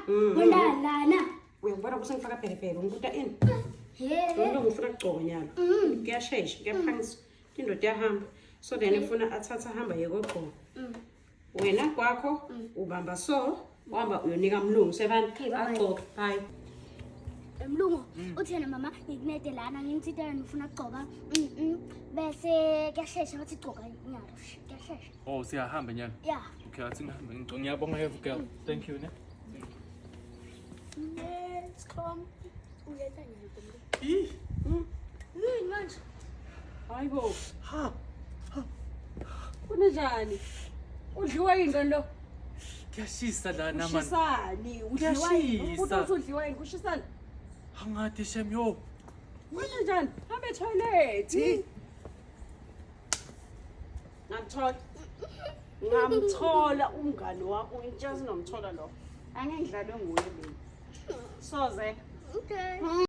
Wena lana. Uyangibona ukuthi ngifaka bhelebhele ngibuta ini? He. Umlungu ufuna kugcoka nyalo. Kuyashesha, kuyaphangiswa. Indoda iyahamba. So then ufuna athathe ahamba yekogqoka. Wena kwakho ubamba so uhamba uyonika mlungu sebani Okay, bye-bye. agcoke. Bye. Mlungu, uthi yena mama ngikunede lana ngimthintela ngifuna ukugcoka. Bese kuyashesha bathi gcoka nyalo. Kuyashesha. Oh, siyahamba nyana. Yeah. Okay, athi ngihambe ngigcoke. Ngiyabonga have girl. Thank you ne. Let's come. Uyenza nyalo mlungu. Ih, Yini manje? Hayibo, ha. kunjani? Udliwa yini kanti lo? Kuyashisa lana man. Ushisani? Udliwa yini? Kuyashisa. Uthi udliwa yini? Kushisani? Angathi shem yo. Kunjani? Hambe toilet. Ngamthola. Ngamthola umngani wakho, ngitshela sinomthola lo. Angeke ngidlalwe nguye mina. Soze. Okay.